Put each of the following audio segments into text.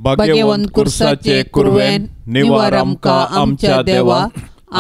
भाग्यवंत कुर्साचे कुरवेन निवार आमकां आमच्या देवा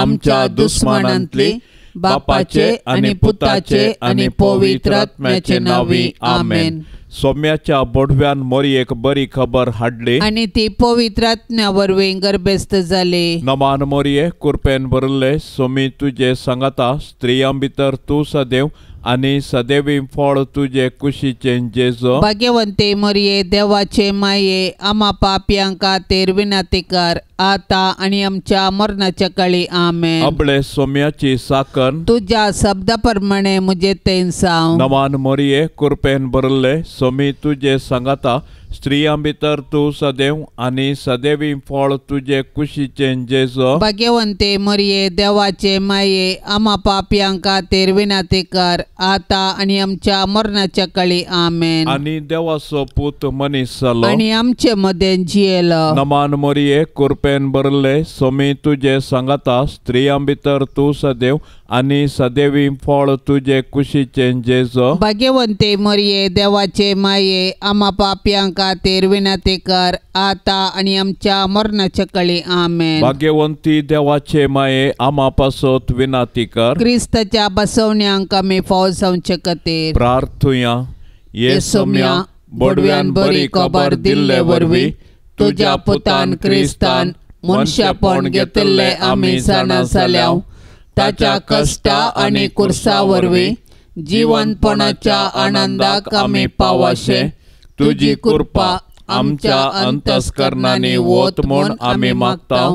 आमच्या दुस्मानांतली बापाचे आनी पुताचे आनी पवित्र आत्म्याचे नांवी आमेन. सोम्याच्या बोडव्यान मोरयेक बरी खबर हाडली आनी ती पवित्र आत्म्या वरवीं गर्भस्थ जाली. नमान मोरये कुरपेन भरिल्ले सोमी तुजे सांगाता स्त्रियां भितर तूं सदैव आनी सदैवी फळ तुजे कुशीचें जेजू. भाग्यवंते मोरये देवाचे माये आमा पापयां खातीर विनंती कर आतां आनी आमच्या मरणाच्या काळी आमेन. आपले सोम्याची साकन तुज्या शब्दा प्रमाणे म्हजे तें जावं. नमान मोरये कुरपेन भरिल्ले सोमी तुजे सांगाता स्त्रियां भितर तूं सदैव आनी सदैवी फळ तुजे कुशीचें जेजू. भाग्यवंते मोरये देवाचे माये आमा पापयां खातीर विनंती कर आतां आनी आमच्या मरणाच्या काळी आमेन. आनी देवाचो पूत मनीस जालो आनी आमचे मदें जियेलो. नमान मोरये कुरपेन भरिल्ले सोमी तुजे सांगाता स्त्रियां भितर तूं सदैव आनी सदैवी फळ तुजे कुशीचें जेजू. भाग्यवंते मोरये देवाचे माये आमा पापयां खातीर विनंती कर आतां आनी आमच्या मरणाच्या काळी आमेन. भाग्यवंती देवाचे माये आमा पासत विनंती कर क्रिस्ताच्या बसवण्यांक आमी फाव जावचे खातीर. प्रार्थुया. ये सोम्या बोडव्यान बरी खबर दिल्ले वरवीं तुज्या पुतान क्रिस्तान मनशापण घेतिल्लें आमी जाणा जाल्या. ताच्या कश्टा आनी कुर्सा वरवीं जिवनपणाच्या आनंदाक आमी पावाशे तुजी कृपा आमच्या अंतस्करणांनी वत म्हूण आमी मागता.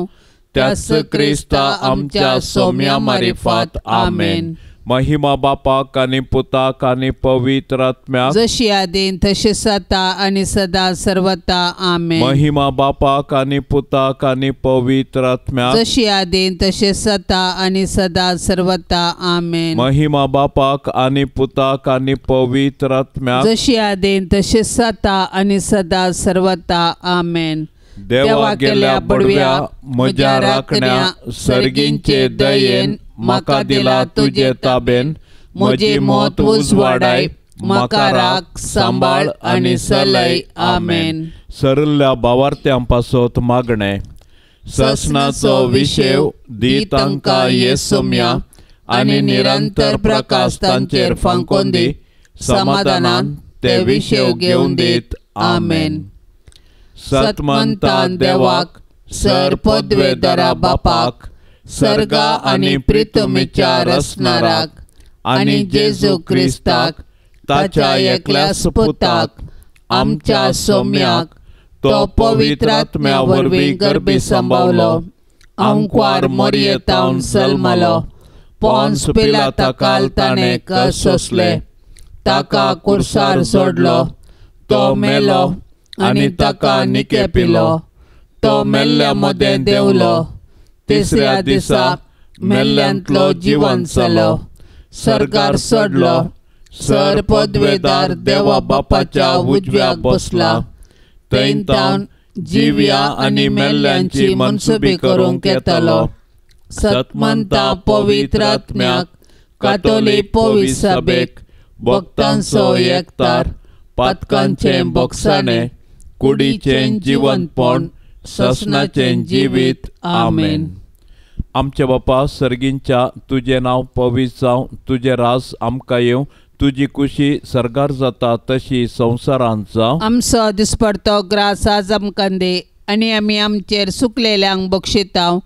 त्याच क्रिस्ता आमच्या सोम्या मारिफात आमेन. महिमा बापाक आनी पुताक आनी पवित्र आत्म्याक जशी आदीन तशी सता आनी सदा सर्वता आमेन. महिमा बापाक आनी पुताक आनी पवित्र आत्म्याक जशी आदीन तशी सता आनी सदा सर्वता आमेन. महिमा बापाक आनी पुताक आनी पवित्र आत्म्याक जशी आदीन तशी सता आनी सदा सर्वता आमेन. देवा गेल्या बडव्या म्हज्या राखण्या सर्गींचे दयेन म्हाका दिला तुजे ताबेन म्हजी मत उजवाडाय म्हाका राख सांबाळ आनी सलय आमेन. सरल्या भावार्थ्यां पासत मागणें. ससनाचो विशेव दी तांकां ये सोम्या आनी निरंतर प्रकाश तांचेर फांकोन दी समाधानान ते विशेव घेवन दीत आमेन. सतमंता देवाक सर पदवेदारा बापाक सर्गा आनी प्रितमीच्या रसनाराक आनी जेजू क्रिस्ताक ताच्या एकल्याच पुताक आमच्या सोम्याक तो पवित्र आत्म्या वरवीं गर्भी सांबावलो आंकवार मोरयेतावन जल्मलो पोन्स पिलाता ताणें कश्ट सोंसले ताका कुर्सार सोडलो तो मेलो आनी ताका निकेपिलो तो मेल्ल्या मदें देंवलो तिसऱ्या दिसा मेल्ल्यांतलो जिवन जालो सर्गार चडलो सर पदवेदार देवा बापाच्या उजव्याक बसला थंय तावन जिव्या आनी मेल्ल्यांची मनसुबी करूंक येतालो. सतमंता पवित्र आत्म्याक कातोलीक पवित्र सभेक भक्तांचो एकतार पातकांचें बोगसाणें कुडीचें जिवनपण ससनाचें जिवीत आमेन. आमच्या बापा सर्गींच्या तुजें नांव पवित्र जावं तुजें राज आमकां येवं तुजी कुशी सर्गार जाता तशी संवसारांत जावं. आमचो दिसपडतो ग्रास आज आमकां दी आनी आमी आमचेर सुकलेल्यांक बक्षितांव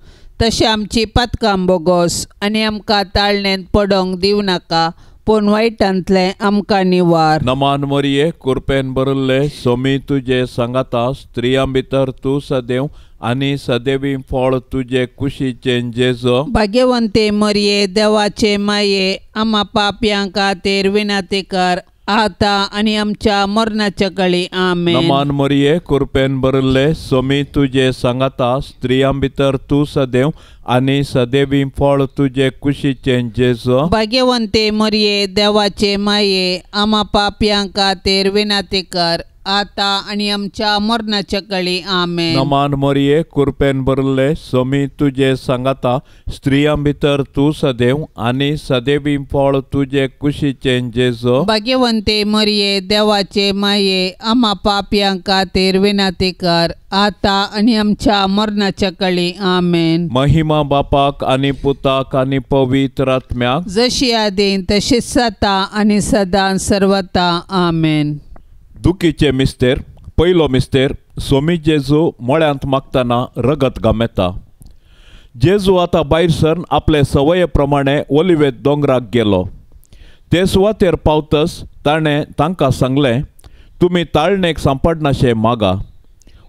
तशें आमची पातकां बोगोस आनी आमकां ताळणेंत पडोंक दिवं नाका पूण वायटांतलें आमकां निवार. नमान मोरये कुरपेन भरिल्ले सोमी तुजे सांगाता स्त्रियां भितर तूं सदैव आनी सदैवी फळ तुजे कुशीचें जेजू. भाग्यवंते मोरये देवाचे माये आमा पापयां खातीर विनंती कर आतां आनी आमच्या मरणाच्या काळी आमेन. नमान मोरये कुरपेन भरिल्ले सोमी तुजे सांगाता स्त्रियां भितर तूं सदैव आनी सदैवी फळ तुजे कुशीचें जेजू. भाग्यवंते मोरये देवाचे माये आमा पापयां खातीर विनंती कर आता आनी आमच्या मरणाच्या कळी. आमेन. नमान मरिये, कृपेन भरले, स्वामी तुजे सांगाता, स्त्रियां भितर तूं सदैव आनी सदैवी फळ तुजे कुशीचें जेजू. भाग्यवंते मरिये, देवाचे माये, आमा पापयां खातीर विनंती कर, आता आनी आमच्या मरणाच्या कळी. आमेन. महिमा बापाक आनी पुताक आनी पवित्र आत्म्याक, जशी आदीं तशीच सता आनी सदां सर्वता. आमेन. दुखीचे मिस्तेर. पयलो मिस्तेर, स्वामी जेजू मळ्यांत मागतना रगत घामेता. जेजू आतां भायर सरन आपले सवये प्रमाणे ओलिवेत दोंगराक गेलो. ते सुवातेर पावतच ताणें तांकां सांगलें, तुमी ताळणेक सांपडनाशें मागा.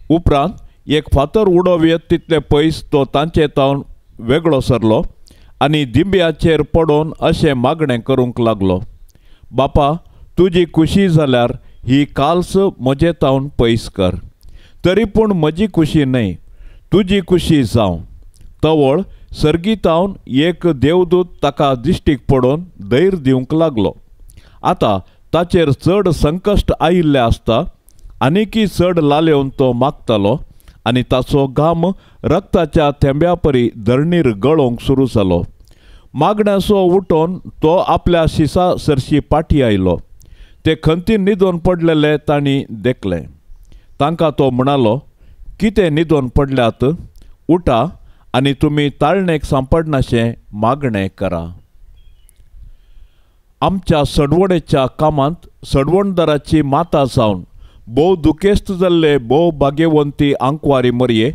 उपरांत एक फातर उडोवयत तितले पयस तो तांचे तावन वेगळो सरलो आनी दिंब्याचेर पडोवन अशें मागणें करूंक लागलो, बापा तुजी खुशी जाल्यार ही काल्स म्हजे तावन पयस कर, तरी पूण म्हजी खुशी न्हय तुजी खुशी जावं. तवळ सर्गीतावन एक देवदूत ताका दिश्टीक पडोवन धैर्य दिवंक लागलो. आतां ताचेर चड संकश्ट आयिल्लें आसता आनीकी चड लालेवन तो मागतालो आनी ताचो घाम रक्ताच्या थेंब्या परी धरणीर गळोवंक सुरू जालो. मागण्यासो उठोवन तो आपल्या शिसा सरशी पाटी आयलो. ते खंती न्हिदोन पडलेले तांणी देखलें. तांकां तो म्हणालो, कितें न्हिदोन पडल्यात? उठा आनी तुमी ताळणेक सांपडनाशें मागणें करा. आमच्या सडवणेच्या कामांत सडवणदाराची माता जावन भोव दुखेस्त जाल्ले भोव भाग्यवंती आंकवारी मरये,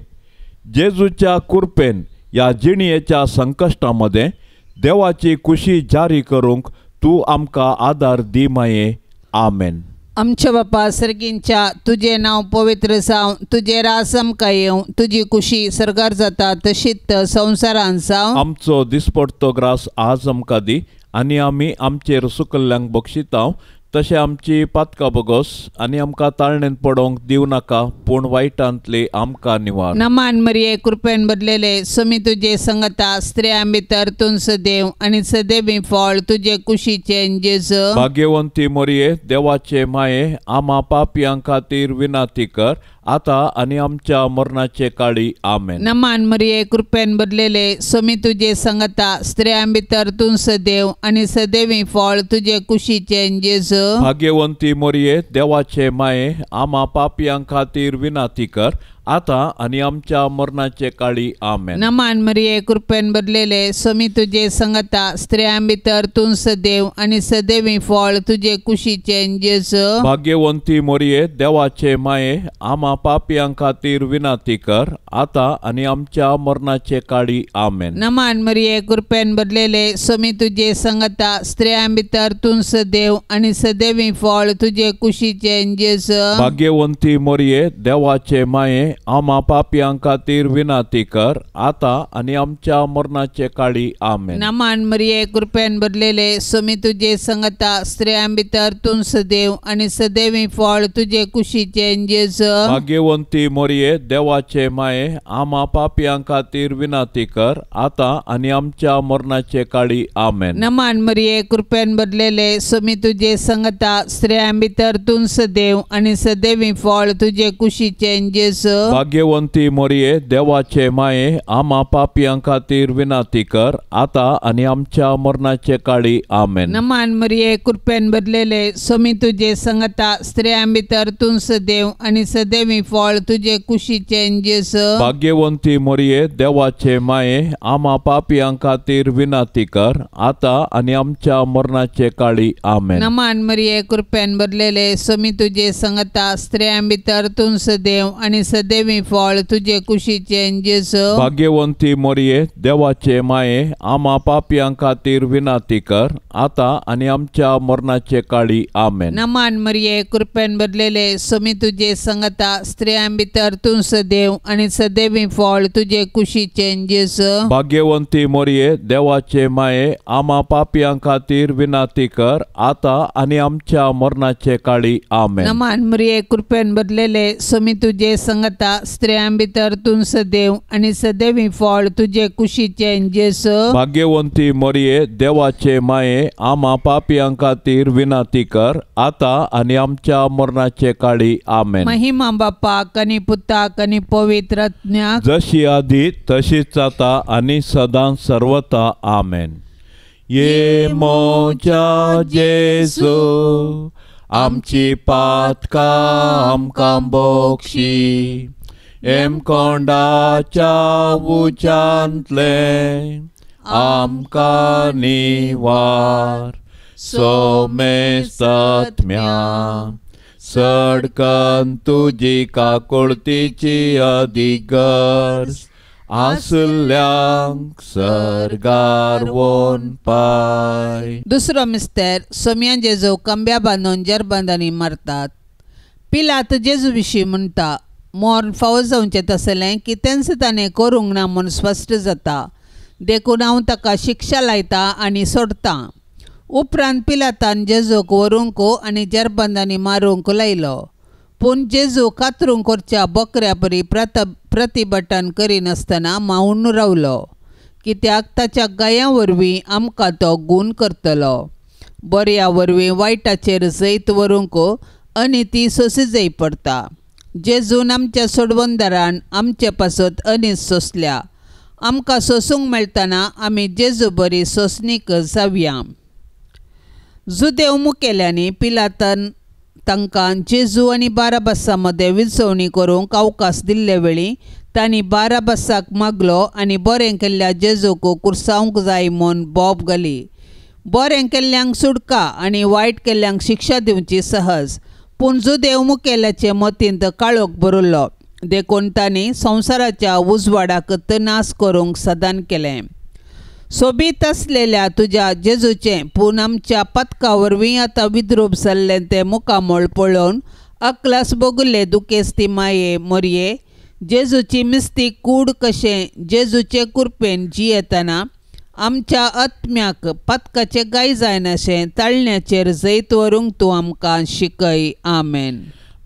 जेजूच्या कुरपेन ह्या जिणयेच्या संकश्टा मदें देवाची खुशी जारी करूंक तूं आमकां आदार दी माये. आमेन. आमच्या बापा सर्गींच्या, तुजें नांव पवित्र जावं, तुजें राज आमकां येवं, तुजी खुशी सर्गार जाता तशीच संवसारांत जावं. आमचो दिसपडतो ग्रास आज आमकां दी आनी आमी आमचेर सुकल्ल्यांक बक्षितांव तशें आमची पातकां बोगोस आनी आमकां ताळणेंत पडोवंक दिवं नाका, पूण वायटांतली आमकां निवार. नमान मरिये, कृपेन भरलेले, स्वामी तुजे संगता, स्त्रियां भितर तूं सदैव आनी सदैवी फळ तुजे कुशीचें जेजू. भाग्यवंती मरिये, देवाचे माये, आमा पापयां खातीर विनंती कर, आतां आनी आमच्या मरणाचे काळी. आमेन. नमान मरिये, कृपेन भरलेले, स्वामी तुजे संगता, स्त्रियां भितर तूं सदैव आनी सदैवी फळ तुजे कुशीचें जेजू. भाग्यवंती मरिये, देवाचे माये, आमा पापयां खातीर विनंती कर, आतां आनी आमच्या मरणाचे काळी. आमेन. नमान मरिये, कृपेन भरलेले, स्वामी तुजे संगता, स्त्रियां भितर तूं सदैव आनी सदैवी फळ तुजे कुशीचें जेजू. भाग्यवंती मरिये, देवाचे माये, आमा पापयां खातीर विनंती कर, आतां आनी आमच्या मरणाचे काळी. आमेन. नमान मरिये, कृपेन भरलेले, स्वामी तुजे संगता, स्त्रियां भितर तूं सदैव आनी सदैवी फळ तुजे कुशीचें जेजू. भाग्यवंती मरिये, देवाचे माये, आमा पापयां खातीर विनंती कर, आतां आनी आमच्या मरणाचे काळी. आमेन. नमान मरिये, कृपेन भरलेले, स्वामी तुजे संगता, स्त्रियां भितर तूं सदैव आनी सदैवी फळ तुजे कुशीचें जेजू. भाग्यवंती मरिये, देवाचे माये, आमा पापयां खातीर विनंती कर, आतां आनी आमच्या मरणाचे काळी. आमेन. नमान मरिये, कृपेन भरलेले, स्वामी तुजे संगता, स्त्रियां भितर तूं सदैव आनी सदैवी फळ तुजे कुशीचें जेजू. भाग्यवंती मरिये, देवाचे माये, आमा पापयां खातीर विनंती कर, आतां आनी आमच्या मरणाचे काळी. आमेन. नमान मरिये, कृपेन भरलेले, स्वामी तुजे संगता, स्त्रियां भितर तूं सदैव आनी सदैवी फळ तुजे कुशीचें जेजू. भाग्यवंती मरिये, देवाचे माये, आमा पापयां खातीर विनंती कर, आतां आनी आमच्या मरणाचे काळी. आमेन. नमान मरिये, कृपेन भरलेले, स्वामी तुजे संगता, स्त्रियां भितर तूं सदैव आनी सदैवी फळ तुजे कुशीचें जेजू. भाग्यवंती मरिये, देवाचे माये, आमा पापयां खातीर विनंती कर, आतां आनी आमच्या मरणाचे काळी. आमेन. नमान मरिये, कृपेन भरलेले, स्वामी तुजे संगता, स्त्रियां भितर तूं सदैव आनी सदैवी फळ तुजे कुशीचें जेजू. भाग्यवंती मरिये, देवाचे माये, आमा पापयां खातीर विनंती कर, आतां आनी आमच्या मरणाचे काळी. आमेन. नमान मरिये, कृपेन भरलेले, स्वामी तुजे संगता, सांगाता, स्त्रियां भितर तूं सदैव आनी सदैवी फळ तुजे कुशीचें जेजू। भाग्यवंती मरिये देवाचे माये, आमा पापयां खातीर विनंती कर आता आनी आमच्या मरणाचे काळी। आमेन। महिमा बापाक आनी पुताक आनी पवित्र आत्म्याक, जशी आदी तशीच आता आनी सदां सर्वता। आमेन। ये मोजा जेजू आमची पातकां आमकां बोक्षी, एमकोंडाच्या उज्यांतलें आमकां निवार, सोमेस्तात्म्या सडकन तुजी काकुळतीची अधिगर्ज आसल्यांक सर्गार वोन पाय। दुसरो मिस्तेर सोम्या जेजू कंब्या बांदून जरबंदांनी मारतात। पिलात जेजू विशीं म्हणटा, मोर फावो जावचें तसलें कितेंच ताणें करूंक ना म्हूण स्पश्ट जाता, देखून हांव ताका शिक्षा लायता आनी सोडटां। उपरांत पिलातान जेजूक व्हरूंक आनी जरबंदांनी मारूंक लायलो। पूण जेजू कातरूंक करच्या बकऱ्या परी प्रतिभटन करिनासतना मावन रावलो, कित्याक ताच्या गायां वरवीं आमकां तो गूण करतलो। बऱ्या वरवीं वायटाचेर जैत व्हरूंक आनी ती सोंसी जाय पडटा। जेजून आमच्या सोडवणदारान आमचे पासत अनीत सोंसल्या। आमकां सोंसूंक मेळटना आमी जेजू बरी सोंसणीक जावया। जुदेव मुखेल्यांनी पिलातान तांकां जेजू आनी बाराबासा मदें विंचवणी करूंक अवकाश दिल्ले वेळी तांणी बाराबासाक मागलो आनी बरें केल्ल्या जेजूक कुर्सावंक जाय म्हूण बोब घाली। बरें केल्ल्यांक सुटका आनी वायट केल्ल्यांक शिक्षा दिवची सहज, पूण जुदेव मुखेल्याचे मतींत काळोख भरिल्लो, देखून तांणी संवसाराच्या उजवाडाक नाश करूंक सदान केलें। सोबीत आसलेल्या तुज्या जेजूचें पूण आमच्या पदका वरवीं आतां विद्रूप जाल्लें तें मुखामळ पळोवन अकलास भोगले दुखेस्ती माये मोरये, जेजूची मिस्ती कूड कशें जेजूचे कुरपेन जियेतना आमच्या आत्म्याक पदकाचें गाय जायनाशें ताळण्याचेर जैत व्हरूंक तूं आमकां शिकय। आमेन।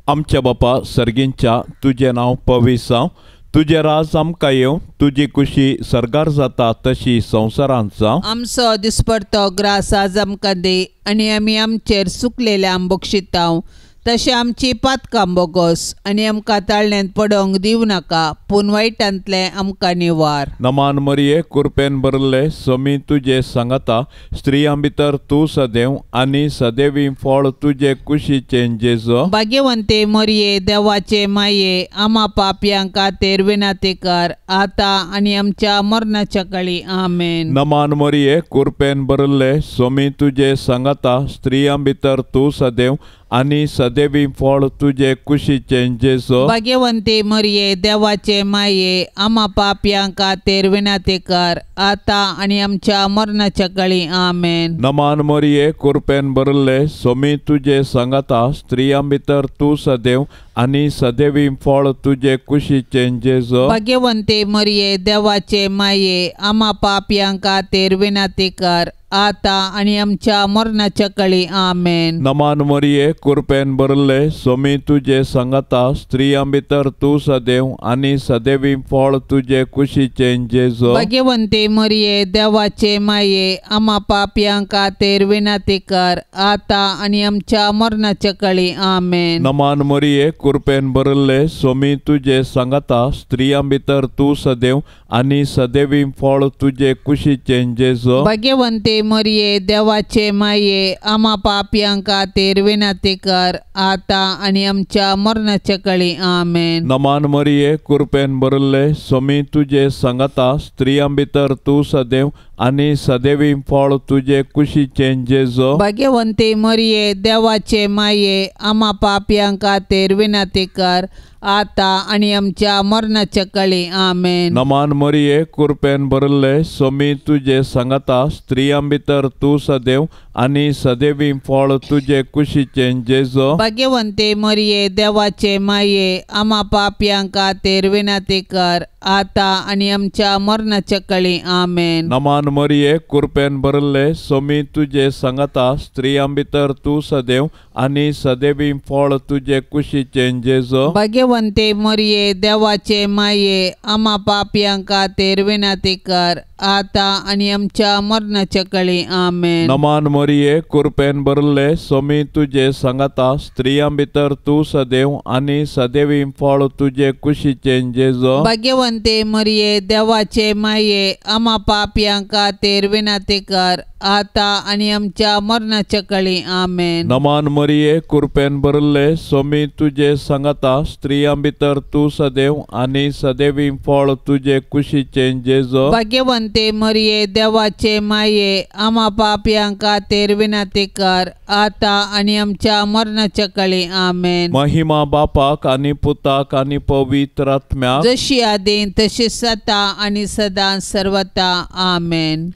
आमच्या बापा सर्गींच्या, तुजें नांव पवित्र जावं, तुजें राज आमकां येवं, तुजी कुशी सर्गार जाता तशी संवसारांत जावं। आमचो दिसपडतो ग्रास आज आमकां दी आनी आमी आमचेर सुकलेल्यांक बक्षितांव तशें आमची पातकां बोगोस आनी आमकां ताळण्यांत पडोवंक दिवं नाका, पूण वायटांतलें आमकां निवार। नमान मरिये, कुरपेन भरले, समी तुजे सांगाता, स्त्रियां भितर तूं सदैव आनी सदैवी फळ तुजे कुशीचें जेजू। भाग्यवंते मरिये देवाचे माये, आमा पापयां खातीर विनंती कर आतां आनी आमच्या मरणाच्या काळी। आमेन। नमान मरिये, कुरपेन भरले, समी तुजे सांगाता, स्त्रियां भितर तूं सदैव आनी सदैवी फळ तुजे कुशीचें जेजू। भाग्यवंती मरिये देवाचे माये, आमा पापयां खातीर विनंती कर आतां आनी आमच्या मरणाच्या काळी। आमेन। नमान मरिये, कुरपेन भरले, समी तुजे सांगाता, स्त्रियां भितर तूं सदैव आनी सदैवी फळ तुजे कुशीचें जेजू। भाग्यवंती मरिये देवाचे माये, आमा पापयां खातीर विनंती कर आतां आनी आमच्या मरणाच्या काळी। आमेन। नमान मरिये, कुरपेन भरले, समी तुजे सांगाता, स्त्रियां भितर तूं सदैव आनी सदैवी फळ तुजे कुशीचें जेजू। भाग्यवंती मरिये देवाचे माये, आमा पापयां खातीर विनंती कर आतां आनी आमच्या मरणाच्या काळी। आमेन। नमान मरिये, कुरपेन भरले, समी तुजे सांगाता, स्त्रियां भितर तूं सदैव आनी सदैवी फळ तुजे कुशीचें जेजू। भाग्यवंती मरिये देवाचे माये, आमा पापयां खातीर विनंती कर आतां आनी आमच्या मरणाच्या काळी। आमेन। नमान मरिये, कुरपेन भरले, समी तुजे सांगाता, स्त्रियां भितर तूं सदैव आनी सदैवी फळ तुजे कुशीचें जेजू। भाग्यवंती मरिये देवाचे माये, आमा पापयां खातीर विनंती कर आतां आनी आमच्या मरणाच्या काळी। आमेन। नमान मरिये, कुरपेन भरले, समी तुजे सांगाता, स्त्रियां भितर तूं सदैव आनी सदैवी फळ तुजे कुशीचें जेजू। भाग्यवंती मरिये देवाचे माये, आमा पापयां खातीर विनंती कर आतां आनी आमच्या मरणाच्या काळी। आमेन। नमान मरिये, कुरपेन भरले, समी तुजे सांगाता, स्त्रियां भितर तूं सदैव आनी सदैवी फळ तुजे कुशीचें जेजू। भाग्यवंती भाग्यवंते मरिये देवाचे माये आमा पापयां खातीर विनंती कर आता आनी आमच्या मरणाच्या कळी आमेन। नमान मरिये कृपेन भरले स्वामी तुजे सांगाता स्त्रियां भितर तूं सदैव आनी सदैवी फळ तुजे कुशीचें जेजू। भाग्यवंते मरिये देवाचे माये आमा पापयां खातीर विनंती कर आता आनी आमच्या मरणाच्या कळी आमेन। नमान मरिये कृपेन भरले स्वामी तुजे सांगाता स्त्रियां भितर तूं सदैव आनी सदैवी फळ तुजे कुशीचें जेजू। भाग्यवंते मरिये देवाचे माये आमा पापयां खातीर विनंती कर आता आनी आमच्या मरणाच्या कळी आमेन। महिमा बापाक आनी पुताक आनी पवित्र आत्म्याक जशी आदीं तशी सता आनी सदां सर्वता आमेन।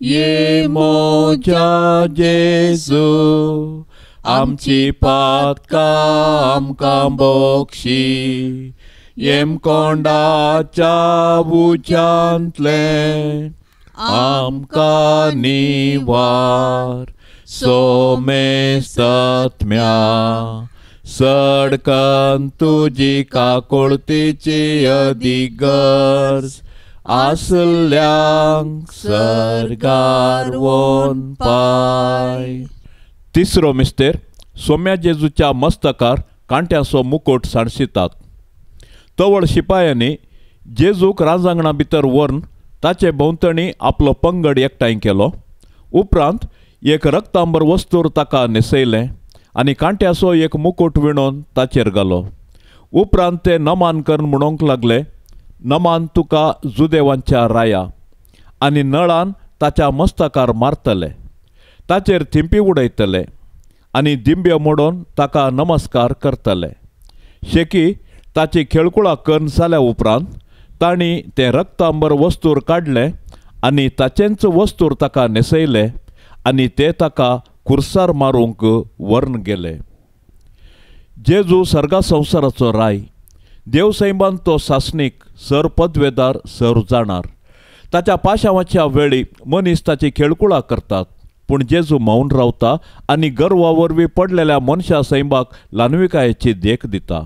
ये मोजा जेजू आमची पातकां आमकां बक्षी येमकोंडाच्या उज्यांतलें आमकां निवार सोमेस्तत्म्या सडकन तुजी काकुळतीची अधिगर्ज आसल्यांक सर्गार वोन पाय। तिसरो मिस्तेर सोम्या जेजूच्या मस्तकार कांट्याचो मुकोट सांडशितात। तवळ शिपायांनी जेजूक राजांगणा भितर व्हरून ताचे भोंवतणी आपलो पंगड एकठांय केलो। उपरांत एक रक्तांबर वस्तूर ताका न्हेसयलें आनी कांट्याचो एक मुकोट विणोवन ताचेर घालो। उपरांत ते नमान करून म्हणूंक लागले, नमान तुका जुदेवांच्या राया, आनी नळान ताच्या मस्तकार मारतले, ताचेर थिंपी उडयतले आनी दिंब्यो मोडून ताका नमस्कार करतले। शेकी ताची खेळकुळा करून जाल्या उपरांत तांणी तें रक्तांबर वस्तूर काडलें आनी ताचेंच वस्तूर ताका न्हेसयलें आनी ते ताका कुर्सार मारूंक व्हरून गेले। जेजू सर्गा संवसाराचो राय, देव सैमान तो सासणीक सर पदवेदार सर जाणार। ताच्या पाशावाच्या वेळी मनीस ताची खेळकुळा करतात, पूण जेजू मौन रावता आनी गर्वा वरवीं पडलेल्या मनशा सैमाक ल्हानविकायेची देख दिता।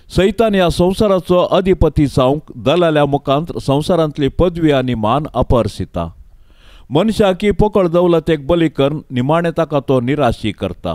सैतान ह्या संवसाराचो अधिपती जावंक दलाल्या मुखांत संवसारांतली पदवी आनी मान अपहरसिता। मनशाक ही पोकळ दौलतेक बली करून निमाणें ताका तो निराशी करता।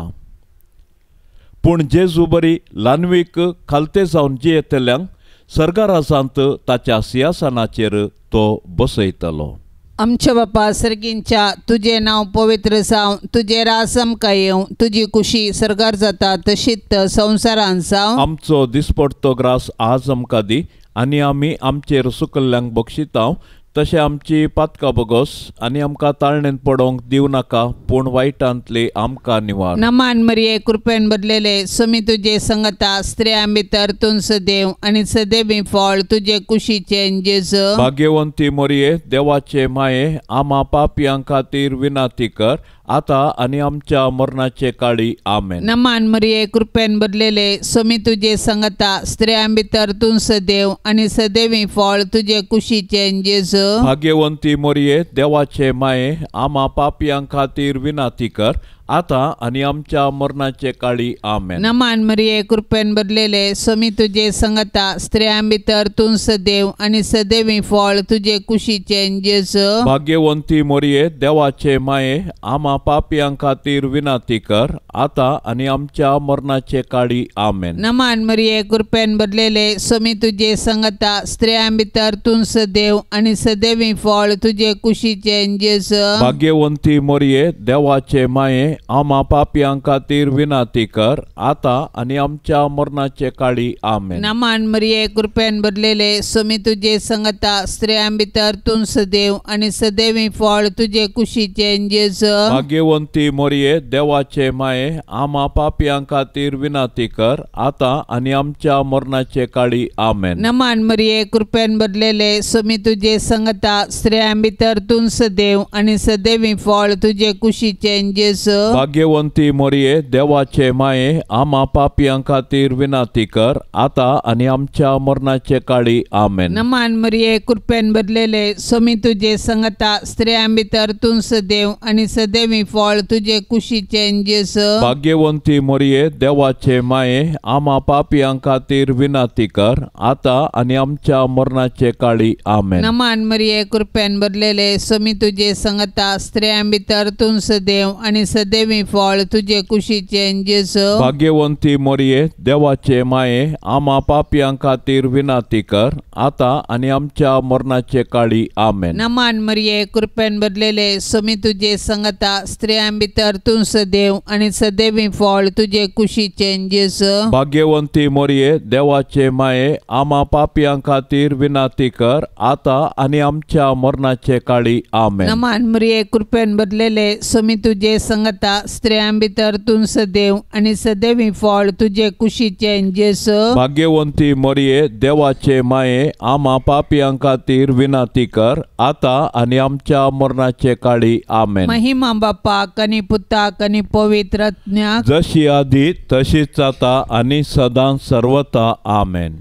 पूण जेजू बरी ल्हानवीक खालते जावन जियेतल्यांक सर्गाराजांत ताच्या सिंहासनाचेर तो बसयतलो। आमच्या बापा सर्गींच्या तुजें नांव पवित्र जावं, तुजें राज आमकां येवं, तुजी कुशी सर्गार जाता तशीच संवसारांत जावं। आमचो दिसपडतो ग्रास आज आमकां दी आनी आमी आमचेर सुकल्ल्यांक बक्षितांव तशें आमची पातकां बगोस आनी आमकां ताळणेंत पडोवंक दिवं नाका, पूण वायटांतली आमकां निवार। नमान मरिये कृपेन भरलेले स्वामी तुजे संगता स्त्रियां भितर तूं सदैव आनी सदैवी फळ तुजे कुशीचें जेजू। भाग्यवंती मरिये देवाचे माये आमा पापयां खातीर विनंती कर आता आनी आमच्या मरणाचे काळी आमेन। नमान मरिये कृपेन भरलेले स्वामी तुजे संगता स्त्रियां भितर तूं सदैव आनी सदैवी फळ तुजे कुशीचें जेजू। भाग्यवंती मरिये देवाचे माये आमा पापयां खातीर विनंती कर आता आनी आमच्या मरणाचे काळी आमेन। नमान मरिये कृपेन भरलेले स्वामी तुजे संगता स्त्रियां भितर तूं सदैव आनी सदैवी फळ तुजे कुशीचें जेजू। भाग्यवंती मरिये देवाचे माये आमा पापयां खातीर विनंती कर आता आनी आमच्या मरणाचे काळी आमेन। नमान मरिये कृपेन भरलेले स्वामी तुजे संगता स्त्रियां भितर तूं सदैव आनी सदैवी फळ तुजे कुशीचें जेजू। भाग्यवंती मरिये देवाचे माये आमा पापयां खातीर विनंती कर आता आनी आमच्या मरणाचे काळी आमेन। नमान मरिये कृपेन भरलेले स्वामी तुजे संगता स्त्रियां भितर तूं सदैव आनी सदैवी फळ तुजे कुशीचें जेजू। भाग्यवंती मरिये देवाचे माये आमा पापयां खातीर विनंती कर आता आनी आमच्या मरणाचे काळी आमेन। नमान मरिये कृपेन भरलेले स्वामी तुजे संगता स्त्रियां भितर तूं सदैव आनी सदैवी फळ तुजे कुशीचें जेजू। भाग्यवंती मोरये देवाचे माये आमा पापयां खातीर विनंती कर आता आनी आमच्या मरणाचे काळी आमेन। नमान मरिये कृपेन भरलेले स्वामी तुझे संगता स्त्रियां भितर तूं सदैव आनी सदैवी फळ तुझे कुशीचे जेजू। भाग्यवंती मोरये देवाचे माये आमा पापयां खातीर विनंती कर आता आनी आमच्या मरणाचे काळी आमेन। नमान मरिये कृपेन भरलेले स्वामी तुझे संगता स्त्रियां भितर तूं सदैव आनी सदैवी फळ तुझे कुशीचे जेजू। भाग्यवंती मोरये देवाचे माये आमा पापयां खातीर विनंती कर आता आनी आमच्या मरणाचे काळी आमेन। नमान मरिये कृपेन भरलेले स्वामी तुझे संगता स्त्रियां भितर तूं सदैव आनी सदैवी फळ तुझे कुशीचे जेजू। भाग्यवंती मोरये देवाचे माये आमा पापयां खातीर विनंती कर आता आनी आमच्या मरणाचे काळी आमेन। नमान मरिये कृपेन भरलेले स्वामी तुझे संगता स्त्रियां भितर तूं सदैव आनी सदैवी फळ तुझे कुशीचे जेजू। भाग्यवंती मोरये देवाचे माये आमा पापयां खातीर विनंती कर आता आनी आमच्या मरणाचे काळी आमेन। महिमा बापाक आनी पुताक आनी पवित्र आत्म्याक, जशी आदी तशीच आता आनी सदां सर्वता आमेन।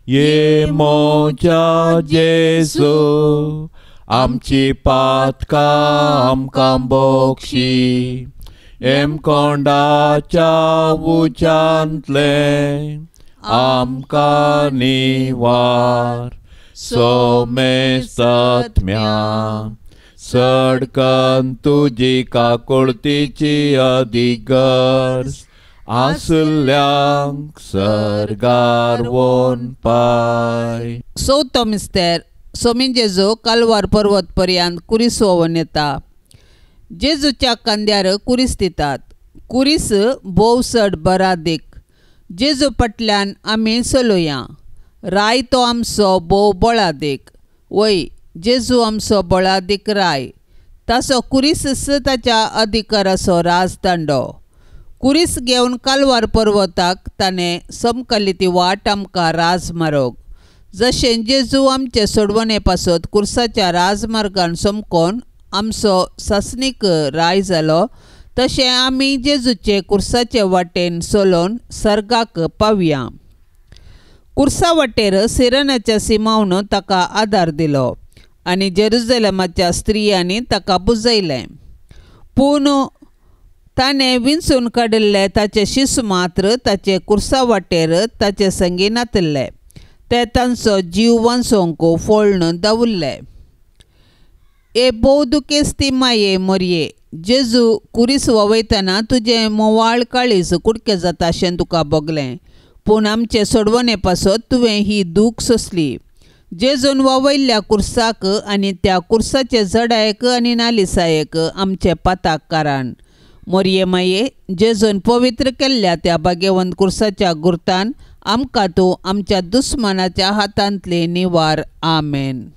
ये मोजा जेजू आमची पातकां आमकां बोक्षी एमकोंडाच्या उज्यांतले आमकां निवार सोमेस्तात्म्या सडकन तुजी काकुळतीची अधिगर्ज आसल्यांक सर्गार वोन पाय। चवथो मिस्तेर सोमी जेजू कालवार पर्वत पर्यंत कुरीस व्होवन येता। जेजूच्या खांद्यार कुरीस दितात। कुरीस भोव चड बरादीक। जेजू फाटल्यान आमी चलोया। राय तो आमचो भोव बळादीक। वय जेजू आमचो बळादीक राय। ताचो कुरीस ताच्या अधिकाराचो राजदांडो। कुरीस घेवन कालवार पर्वताक ताणें समकल्ली ती वाट आमकां राजमार्ग। जशें जेजू आमचे सोडवणे पासत कुर्साच्या राजमार्गान समकोन आमचो सासणीक राय जालो तशें आमी जेजूचे कुर्साचे वाटेन चलोवन सर्गाक पावया। कुर्सा वाटेर सिरनाच्या सिमावन ताका आदार दिलो आनी जेरुजलेमाच्या स्त्रियांनी ताका पुजयलें। पूण ताणें विंचून काडिल्ले ताचे शिस मात्र ताचे कुर्सा वाटेर ताचे संगी नातिल्ले। ते तांचो जीव वांचोवंक फोळ्ण दवरले। ए भोव दुखेस्ती माये मोरये जेजू कुरीस व्हांवयतना तुजें मोवाळ काळीज कुडके जाता अशें तुका भोगलें, पूण आमचे सोडवणे पासत तुवें ही दूख सोंसली। जेजून व्हांवयल्ल्या कुर्साक आनी त्या कुर्साचे जडायक आनी नालिसायेक आमचे पाताक कारण। मोरये माये जेजून पवित्र केल्ल्या त्या भाग्यवंत कुर्साच्या गुर्तान आमकां तूं आमच्या दुस्मानाच्या हातांतले निवार आमेन।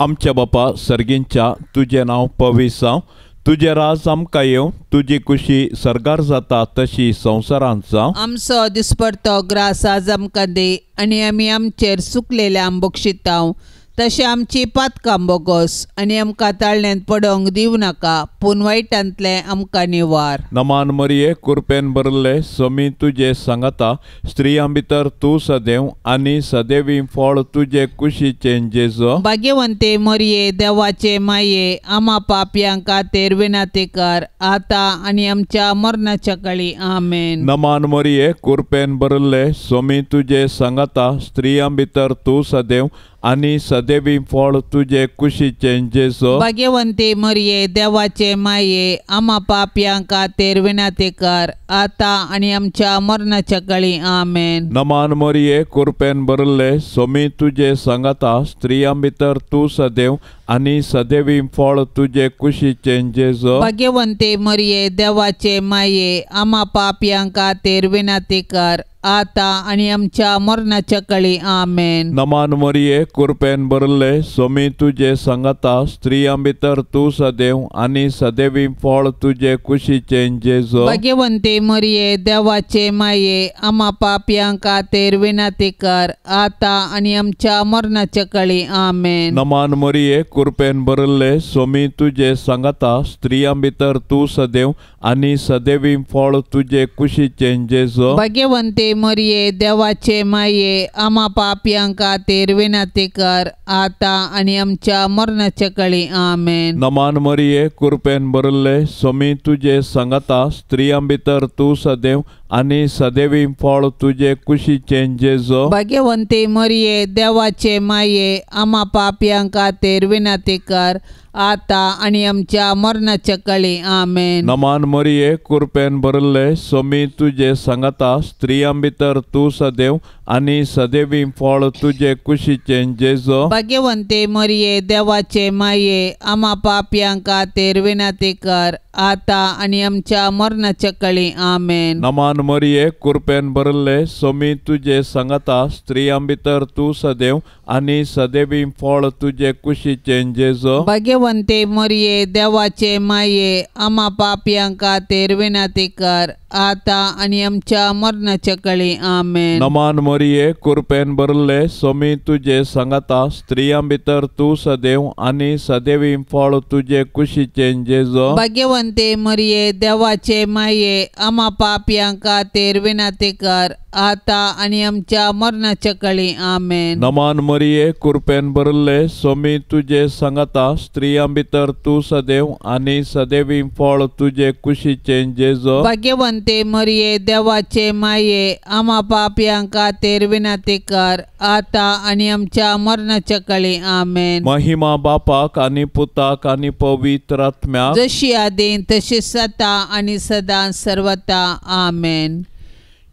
आमच्या बापा सर्गींच्या तुजें नांव पवित्र जावं, तुजें राज आमकां येवं, तुजी कुशी सर्गार जाता तशी संवसारांत जावं। आमचो दिसपडतो ग्रास आज आमकां दी आनी आमी आमचेर सुकलेल्यांक बक्षितांव तशें आमची पातकां बोगोस आनी आमकां ताळण्यांत पडोवंक दिवं नाका, पूण वायटांतलें आमकां निवार। नमान मरिये कुरपेन भरले समी तुजे सांगाता स्त्रियां भितर तूं सदैव आनी सदैवी फळ तुजे कुशीचें जेजू। भाग्यवंते मरिये देवाचे माये आमा पापयां खातीर विनंती कर आतां आनी आमच्या मरणाच्या काळी आमेन। नमान मरिये कुरपेन भरले समी तुजे सांगाता स्त्रियां भितर तूं सदैव आनी सदैवी फळ तुजे कुशीचें जेजू। भाग्यवंती मरिये देवाचे माये आमा पापयां खातीर विनंती कर आतां आनी आमच्या मरणाच्या काळी आमेन। नमान मरिये कुरपेन भरले सोमी तुजे सांगाता स्त्रियां भितर तूं सदैव आनी सदैवी फळ तुजे कुशीचें जेजू। भाग्यवंती मरिये देवाचे माये आमा पापयां खातीर विनंती कर आतां आनी आमच्या मरणाच्या काळी आमेन। नमान मरिये कुरपेन भरले सोमी तुजे सांगाता स्त्रियां भितर तूं सदैव आनी सदैवी फळ तुजे कुशीचें जेजू। भाग्यवंती मरिये देवाचे माये आमा पापयां खातीर विनंती कर आतां आनी आमच्या मरणाच्या काळी आमेन। नमान मरिये कृपेन भरिल्ले सोमी तुजे सांगाता स्त्रियां भितर तूं सदैव आनी सदैवी फळ तुजे कुशीचें जेजू। भाग्यवंते मरिये देवाचे माये आमा पापयां खातीर विनंती कर आतां आनी आमच्या मरणाच्या काळी आमेन। नमान मरिये कृपेन भरिल्ले सोमी तुजे सांगाता स्त्रियां भितर तूं सदैव आनी सदैवी फळ तुजे कुशीचें जेजू। भाग्यवंते मरिये देवाचे माये आमा पापयां खातीर विनंती कर आतां आनी आमच्या मरणाच्या काळी आमेन। नमान मरिये कृपेन भरिल्ले सोमी तुजे सांगाता स्त्रियां भितर तूं सदैव आनी सदैवी फळ तुजे कुशीचें जेजू। भाग्यवंते मरिये देवाचे माये आमा पापयां खातीर विनंती कर आतां आनी आमच्या मरणाच्या काळी आमेन। नमान मरिये कृपेन भरिल्ले सोमी तुजे सांगाता स्त्रियां भितर तूं सदैव आनी सदैवी फळ तुजे कुशीचें जेजू। भाग्यवंते मरिये देवाचे माये आमा पापयां खातीर विनंती कर आतां आनी आमच्या मरणाच्या काळी आमेन। नमान मरिये कृपेन भरिल्ले सोमी तुजे सांगाता स्त्रियां भितर तूं सदैव आनी सदैवी फळ तुजे कुशीचें जेजू। भाग्यवंते मरिये देवाचे माये आमा पापयां खातीर विनंती कर आतां आनी आमच्या मरणाच्या काळी आमेन। नमान मरिये कृपेन भरिल्ले सोमी तुजे सांगाता स्त्रियां भितर तूं सदैव आनी सदैवी फळ तुजे कुशीचें जेजू। भाग्यवंते मरिये देवाचे माये आमा पापयां खातीर विनंती कर आतां आनी आमच्या मरणाच्या काळी आमेन। महिमा बापाक आनी पुताक आनी पवित्र आत्म्याक, जशी आदीं तशी सदा आनी सदां सर्वता आमेन।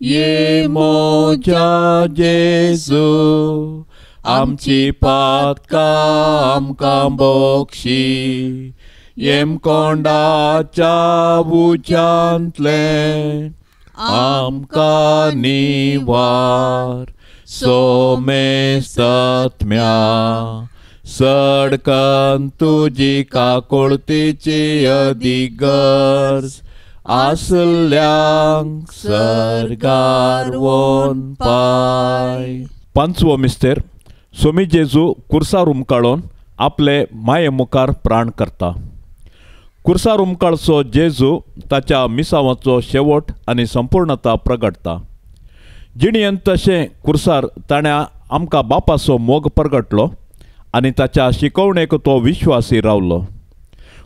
ये मोजा जेजू आमची पातकां आमकां बक्षी येमकोंडाच्या उज्यांतलें आमकां निवार सोमेस्तत्म्या सडकन तुजी काकुळतीची अधिगर्ज आसल्यांक सर्गार वोन पाय। पांचवो मिस्तेर सोमी जेजू कुर्सार उमकाळोन आपले माये मुखार प्राण करता। कुर्सार उमकाळचो जेजू ताच्या मिसावाचो शेवट आनी संपूर्णता प्रगटता। जिणेंत तशें कुर्सार ताणें आमकां बापाचो मोग परगटलो आनी ताच्या शिकवणेक तो विश्वासी रावलो।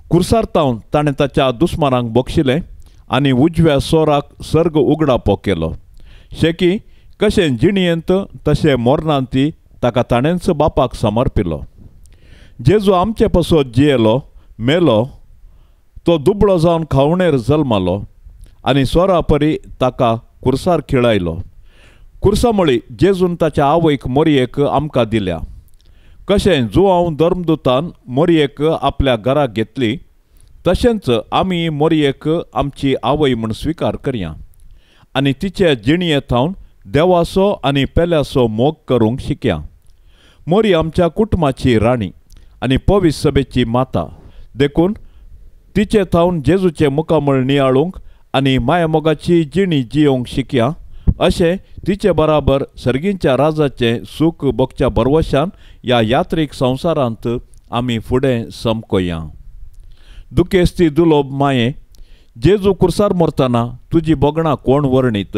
कुर्सार तावन ताणें ताच्या दुस्मानांक बक्षिलें आनी उजव्या सोराक सर्ग उगडापो केलो। शेकी कशें जिणेंत तशें मोरणांती ताका ताणेंच बापाक समर्पिलो। जेजू आमचे पासत जियेलो, मेलो, तो दुबळो जावन खावणेर जल्मालो आनी सोरा परी ताका कुर्सार खिळायलो। कुर्सा मळी जेजून ताच्या आवयक मोरयेक आमकां दिल्या। कशें जुआंव धर्मदूतान मोरयेक आपल्या घराक घेतली तशेंच आमी मोरयेक आमची आवय म्हूण स्विकार करया आनी तिचे जिणये थावन देवाचो आनी पेल्याचो मोग करूंक शिकया। मोरी आमच्या कुटुंबाची राणी आनी पवित्र सभेची माता, देखून तिचे थावन जेजूचें मुखामळ नियाळूंक आनी मायामोगाची जिणी जियोवंक शिकया। अशें तिचे बराबर सर्गींच्या राजाचें सूख भोगच्या भरवशान ह्या यात्रीक संवसारांत आमी फुडें समकोया। दुखेस्ती दुलोब माये, जेजू कुर्सार मरतना तुजी भोगणां कोण वर्णीत?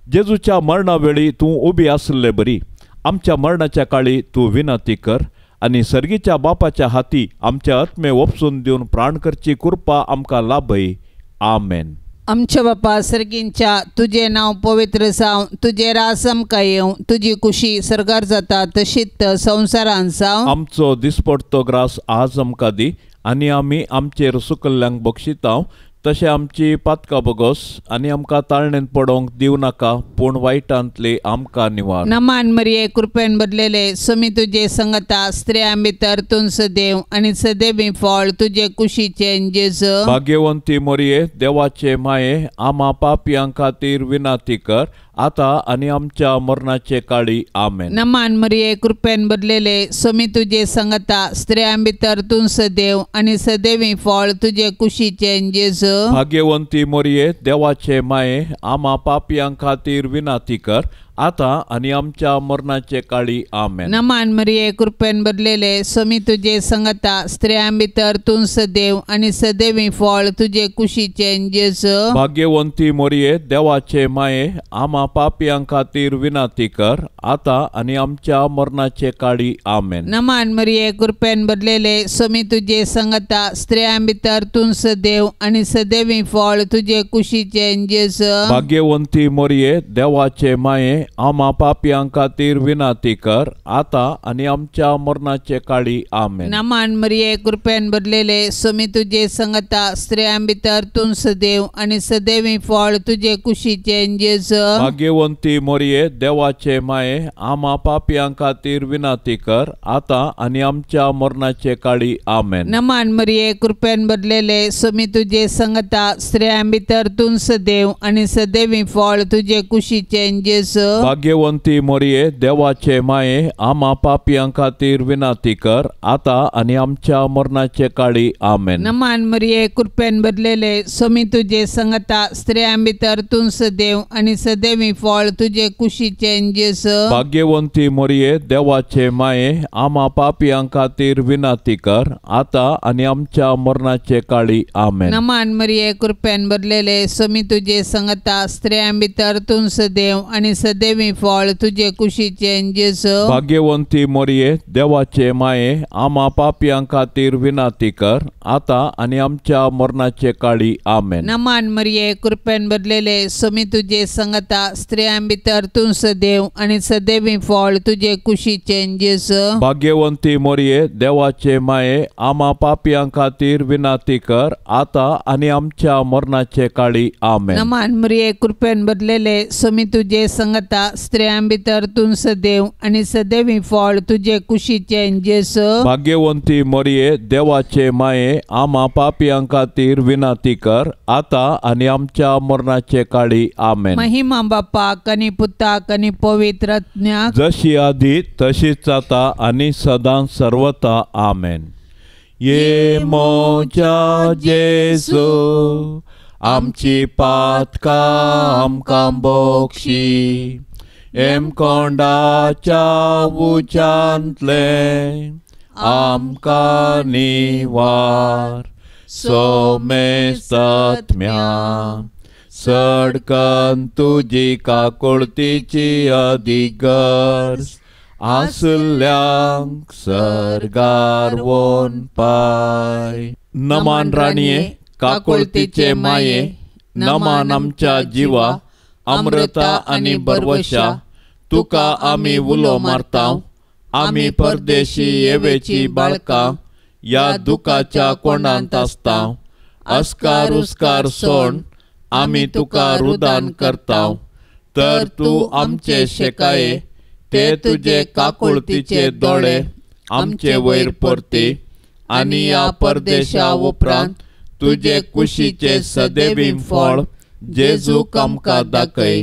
जेजूच्या मरणा वेळी तूं उबी आसले बरी आमच्या मरणाच्या काळी तूं विनंती कर आनी सर्गीच्या बापाच्या हाती आमच्या आत्मे ओपसून दिवन प्राण करची कृपा आमकां लाभय। आमेन। आमच्या बापा सर्गींच्या तुजें नांव पवित्र जावं, तुजें राज आमकां येवं, तुजी कुशी सर्गार जाता तशीच संवसारांत जावं। आमचो दिसपडतो ग्रास आज आमकां दी आनी आमी आमचेर सुकल्ल्यांक बक्षितांव तशें आमची पातकां बोगस आनी आमकां ताळणेंत पडोवंक दिवं नाका, पूण वायटांतली आमकां निवार। नमान मरिये कृपेन भरलेले सुमी तुजे संगता, स्त्रियां भितर तूं सदैव आनी सदैवी फळ तुजे कुशीचें जेजू। भाग्यवंती मरिये देवाचे माये, आमा पापयां खातीर विनंती कर आता आनी आमच्या मरणाचे काळी। आमेन। नमान मरिये कृपेन भरलेले सुमी तुजे संगता, स्त्रियां भितर तूं सदैव आनी सदैवी फळ तुजे कुशीचें जेजू। भाग्यवंती मरिये देवाचे माये, आमा पापयां खातीर विनंती कर आतां आनी आमच्या मरणाचे काळी आमेन. नमान मरिये कृपेन भरलेले स्वामी तुजे संगता स्त्रियां भितर तूं सदैव आनी सदैवी फळ तुजे कुशीचे जेजू. भाग्यवंती मोरये देवाचे माये आमा पापयां खातीर विनंती कर आतां आनी आमच्या मरणाचे काळी आमेन. नमान मरिये कृपेन भरलेले स्वामी तुजे संगता स्त्रियां भितर तूं सदैव आनी सदैवी फळ तुजे कुशीचे जेजू. भाग्यवंती मोरये देवाचे माये आमा पापयां खातीर विनंती कर आतां आनी आमच्या मरणाचे काळी आमेन. नमान मरिये कृपेन भरलेले स्वामी तुजे संगता स्त्रियां भितर तूं सदैव आनी सदैवी फळ तुजे कुशीचे जेजू. भाग्यवंती मोरये देवाचे माये आमा पापयां खातीर विनंती कर आतां आनी आमच्या मरणाचे काळी आमेन. नमान मरिये कृपेन भरलेले स्वामी तुजे संगता स्त्रियां भितर तूं सदैव आनी सदैवी फळ तुजे कुशीचे जेजू. भाग्यवंती मोरये देवाचे माये आमा पापयां खातीर विनंती कर आतां आनी आमच्या मरणाचे काळी आमेन. नमान मरिये कृपेन भरलेले स्वामी तुजे संगता स्त्रियां भितर तूं सदैव आनी सदैवी फळ तुजे कुशीचे जेजू. भाग्यवंती मोरये देवाचे माये आमा पापयां खातीर विनंती कर आतां आनी आमच्या मरणाचे काळी आमेन. नमान मरिये कृपेन भरलेले स्वामी तुजे संगता स्त्रियां भितर तूं सदैव आनी सदैवी फळ तुजे कुशीचे जेजू. भाग्यवंती मोरये देवाचे माये आमा पापयां खातीर विनंती कर आतां आनी आमच्या मरणाचे काळी आमेन. नमान मरिये कृपेन भरलेले स्वामी तुजे संगता स्त्रियां भितर तूं सदैव आनी सदैवी फळ तुजे कुशीचे जेजू. भाग्यवंती मोरये देवाचे माये आमा पापयां खातीर विनंती कर आतां आनी आमच्या मरणाचे काळी आमेन. नमान मरिये कृपेन भरलेले स्वामी तुजे संगता स्त्रियां भितर तूं सदैव आनी सदैवी फळ तुजे कुशीचे जेजू. भाग्यवंती मोरये देवाचे माये आमा पापयां खातीर विनंती कर आतां आनी आमच्या मरणाचे काळी आमेन. महिमा बापाक आनी पुताक आनी पवित्र आत्म्याक, जशी आदी तशीच आतां आनी सदां सर्वता आमेन. ये मोजा जेजू आमची पातकां आमकां बोक्षी एमकोंडाच्या उच्यांतले आमकां निवार सोमेस्तात्म्या सडकन तुजी काकुळतीची अधिगर्ज आसल्यांक सर्गार वोन पाय. नमान राणये काकुळतीचे माये नमान आमच्या जिवा अमृता आनी बरवशा तुका आमी उलो मारता आमी परदेशी येवेची बाळकां ह्या दुखाच्या कोणांत आसता अस्कार उस्कार सोण आमी तुका रुदान करता तर तूं आमचे शेकाये ते तुजे काकुळतीचे दोळे आमचे वयर परती आनी ह्या परदेशा उपरांत तुजे कुशीचे सदैवी फळ जेजूक आमकां दाखय.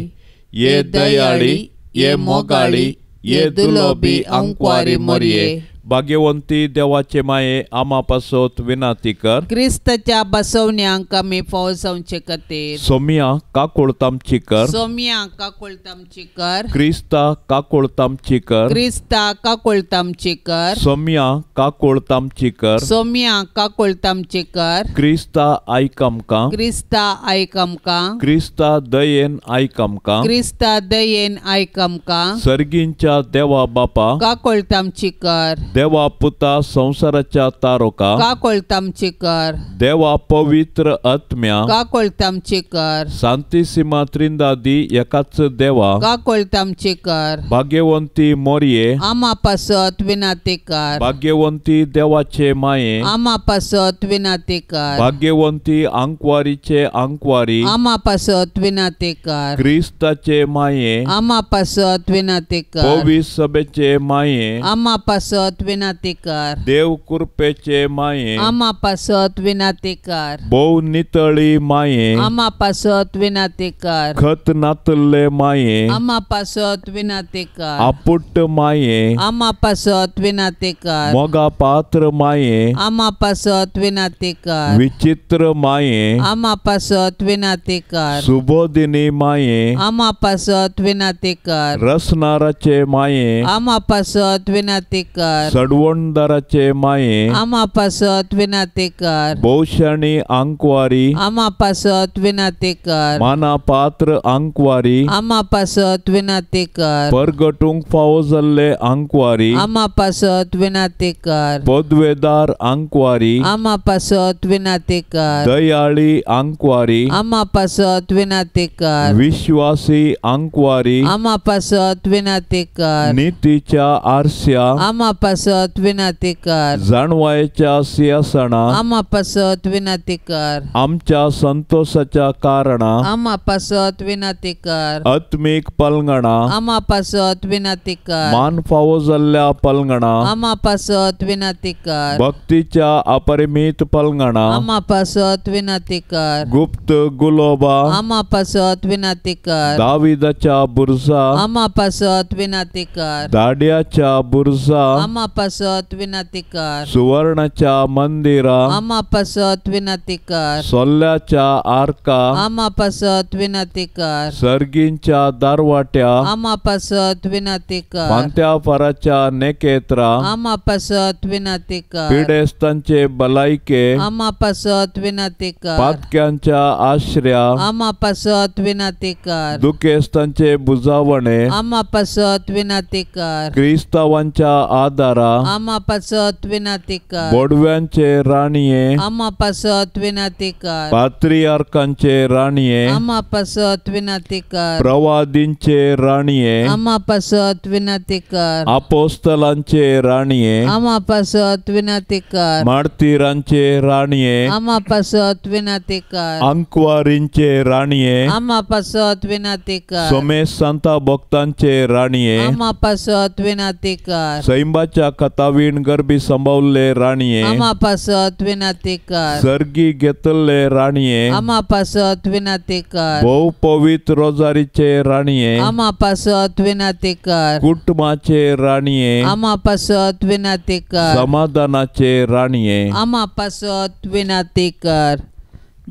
ये दयाळी ये मोगाळी ये दुलोबी आंकवारी मोरये. भाग्यवंती देवाचे माये आमा पासत विनंती कर. क्रिस्ताच्या बसवण्यांक आमी फाव जावचे खातीर. सोमिया काकुळतामची कर. सोमिया काकुळतामची कर. क्रिस्ता काकुळतामची कर. क्रिस्ता काकुळतामची कर. सोमिया काकुळतामची कर. सोमिया काकुळतामची कर. क्रिस्ता आयक आमकां. क्रिस्ता आयक आमकां. क्रिस्ता दयेन आयक आमकां. क्रिस्ता दयेन आयक आमकां. सर्गींच्या देवा बापा काकुळतामची कर. देवा पुता संवसाराच्या तारोका काकुळतामची कर. देवा पवित्र आत्म्या काकुळतामची कर. सांतिसिमा त्रिंदादी एकाच देवा काकुळतामची कर. भाग्यवंती मोरये आमा पासत विनंती कर. भाग्यवंती देवाचे माये आमा पासत विनंती कर. भाग्यवंती आंकवारीचे आंकवारी आमा पासत विनंती कर. क्रिस्ताचे माये आमा पासत विनंती कर. पवित्र सभेचे माये आमा पासत पासत विनाती कर। देव कृपेचे माये आमा पासत विनाती कर। भोव नितळी माये आमा पासत विनाती कर। खत नातल्ले माये आमा पासत विनाती कर। आपुट्ट माये आमा पासत विनाती कर। मोगा पात्र माये आमा पासत विनाती कर। विचित्र माये आमा पासत विनाती कर। सुबोधिनी माये आमा पासत विनाती कर। रसनाराचे माये आमा पासत विनाती कर। सडवणदाराचे माये आमा पासत विनाती कर। भोवशाणी आंकवारी आमा पासत विनाती कर। माना पात्र आंकवारी आमा पासत विनाती कर। परगटूंक फावो जाल्ले आंकवारी आमा पासत विनाती कर। पदवेदार आंकवारी आमा पासत विनाती कर। दयाळी आंकवारी आमा पासत विनाती कर। विश्वासी आंकवारी आमा पासत विनाती कर। नितीच्या आरस्या आमा पासत विनाती कर। जाणवायेच्या सिंहासना आमा पासत विनाती कर। आमच्या संतोषाच्या कारणा आमा पासत विनाती कर। आत्मीक पलंगणा आमा पासत विनाती कर। मान फावो जाल्ल्या पलंगणा आमा पासत विनाती कर। भक्तीच्या अपरिमित पलंगणा आमा पासत विनाती कर। गुप्त गुलोबा आमा पासत विनाती कर। दाविदाच्या बुरजा आमा पासत विनाती कर। दाड्याच्या बुरजा आमा पासत विनाती कर। सुवर्णाच्या मंदिरा आमा पासत विनाती कर। सोल्ल्याच्या आरका आमा पासत विनाती कर। सर्गींच्या दारवाट्या आमा पासत विनाती कर। फांत्या फाराच्या नेकेत्रा आमा पासत विनाती कर। पिडेस्तांचे भलायके आमा पासत विनाती कर। पातक्यांच्या आश्र्या आमा पासत विनाती कर। दुखेस्तांचे बुजावणे आमा पासत विनाती कर। क्रिस्तावांच्या आदारा आमा पासत विनाती कर। बोडव्यांचे राणये आमा पासत विनाती कर। पात्रियार्कांचे राणये आमा पासत विनाती कर। प्रवादींचे राणये आमा पासत विनाती कर। आपोस्तलांचे राणये आमा पासत विनाती कर। मार्तीरांचे राणये आमा पासत विनाती कर। अंकवारींचे राणये आमा पासत विनाती कर। सोमेश सांता भक्तांचे राणये आमा पासत विनाती कर। सैंबाच्या कथावीण गर्भी संभवले राणये आमा पासत विनाती कर। सर्गी घेतल्ले राणये आमा पासत विनाती कर। भोव पवित्र रोजारीचे राणये आमा पासत विनाती कर। कुटुंबाचे राणये आमा पासत विनाती कर। समाधानाचे राणये आमा पासत विनाती कर।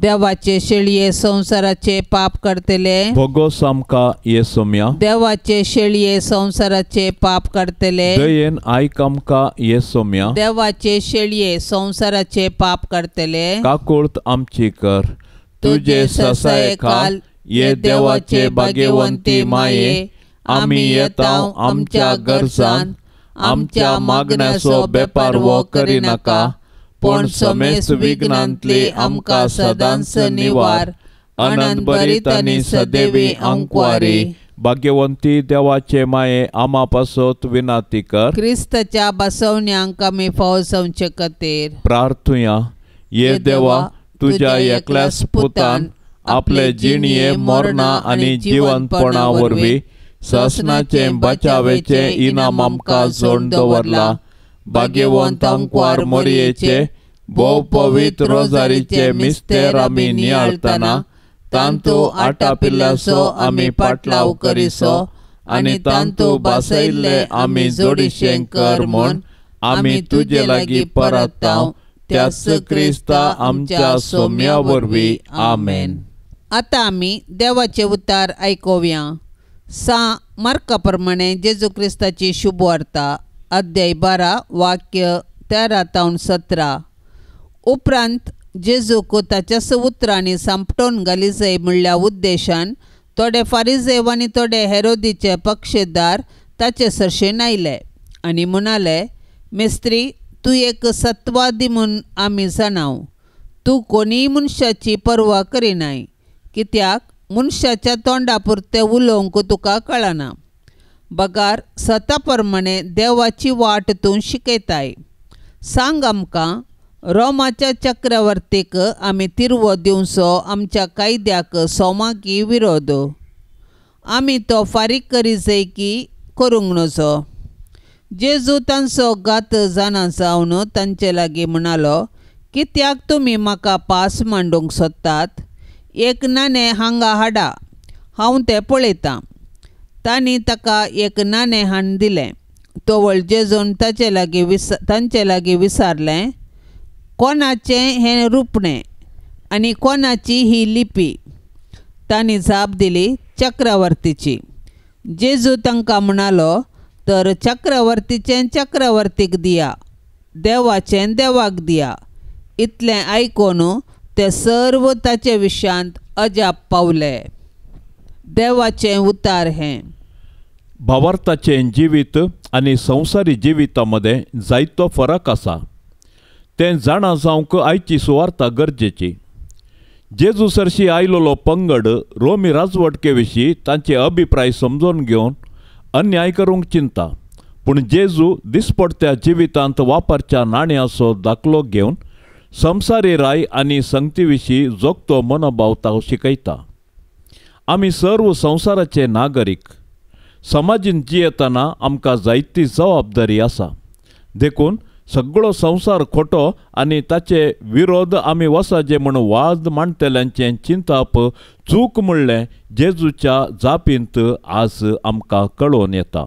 देवाचे शेळये संसाराचे पाप करतले भोगोस आमकां ये सोम्या। देवाचे शेळये संसाराचे पाप करतले दयेन आयक आमकां ये सोम्या। देवाचे शेळये संसाराचे पाप करतले काकुळत आमची कर। तुझे ससायेखाल ये देवाचे भाग्यवंती माये आमी येता आमच्या गरजान आमच्या मागण्याचो बेपारवो करिनाका पूण समेस्त विघ्नांतली आमकां सदांच निवार। आनंद भरीत आनी सदैवी अंकवारी भाग्यवंती देवाचे माये आमा पासत विनाती कर। क्रिस्ताच्या बसवण्यांक आमी फावो जावचे खातीर प्रार्थुया। ये देवा तुज्या एकल्याच पुतान आपले जिणये मरणा आनी जिवंतपणा वरवीं सासणाचें बचावेचें इनाम आमकां जोड दवरलां। भाग्यवंत अंकवार मोरयेचे भोव पवित्र रोजारीचे मिस्तेर आमी नियाळतना तांतू आटापिल्ल्याचो आमी पाटलाव करिसो आनी तांतू बासयल्ले आमी जोडिशें कर म्हूण आमी तुजे लागीं परताव त्याच क्रिस्ता आमच्या सोम्या वरवीं आमेन। आतां आमी देवाचे उतार आयकुया। सा मार्का प्रमाणे जेजू क्रिस्ताची शुभवार्ता अध्याय 12 वाक्य 13 तावन 17। उपरांत जेजूक ताच्याच उतरांनी सांपटोवन घाली जाय म्हणल्या उद्देशान थोडे फारिजेव आनी थोडे हेरोदीचे पक्षेदार ताचे सरशेन आयले आनी म्हणाले, मिस्त्री तूं एक सत्वादी म्हूण आमी जाणाव। तूं कोणीय मनशाची पर्वा करिनाय कित्याक मनशाच्या तोंडा पुरतें उलोवंक तुका कळना। बगार सता प्रमाणे देवाची वाट तूं शिकयताय। सांग आमकां रोमाच्या चक्रवर्तीक आमी तिरवो दिवचो आमच्या कायद्याक सोमाकी विरोध आमी तो फारीक करी जाय की करूंक नजो। जेजू तांचो गात जाणा जावन तांचे लागीं म्हणालो, कित्याक तुमी म्हाका पास मांडूंक सोदतात? एक नाणें हांगा हाडा, हांव तें पळयतां. तांणी ताका एक नाणें हाडून दिलें. तवळ जेजून ताचे लागीं तांचे लागीं विचारलें, कोणाचें हें रुपणें आनी कोणाची ही लिपी? तांणी जाप दिली, चक्रवर्तीची. जेजू तांकां म्हणालो, तर चक्रवर्तीचें चक्रवर्तीक दिया, देवाचें देवाक दिया. इतलें आयकून ते सर्व ताचे विशयांत अजाप पावले. देवाचें उतार हें. भावार्थाचें जिवीत आनी संवसारी जिविता मदें जायतो फरक आसा. तें जाणा जावंक आयची सुवार्ता गरजेची. जेजू सरशी आयलोलो पंगड रोमी राजवटके विशीं तांचे अभिप्राय समजून घेवन अन्याय करूंक चिंता, पूण जेजू दिसपडत्या जिवितांत वापरच्या नाण्याचो दाखलो घेवन संवसारी राय आनी संगती विशीं जोगतो मनोभाव तो शिकयता. आमी सर्व संवसाराचे नागरीक. समाजीन जियेतना आमकां जायती जबाबदारी आसा. देखून सगळो संवसार खोटो आनी ताचे विरोध आमी वसाजे म्हूण वाद मांडटल्यांचें चिंताप चूक म्हणलें जेजूच्या जापींत आज आमकां कळोवन येता.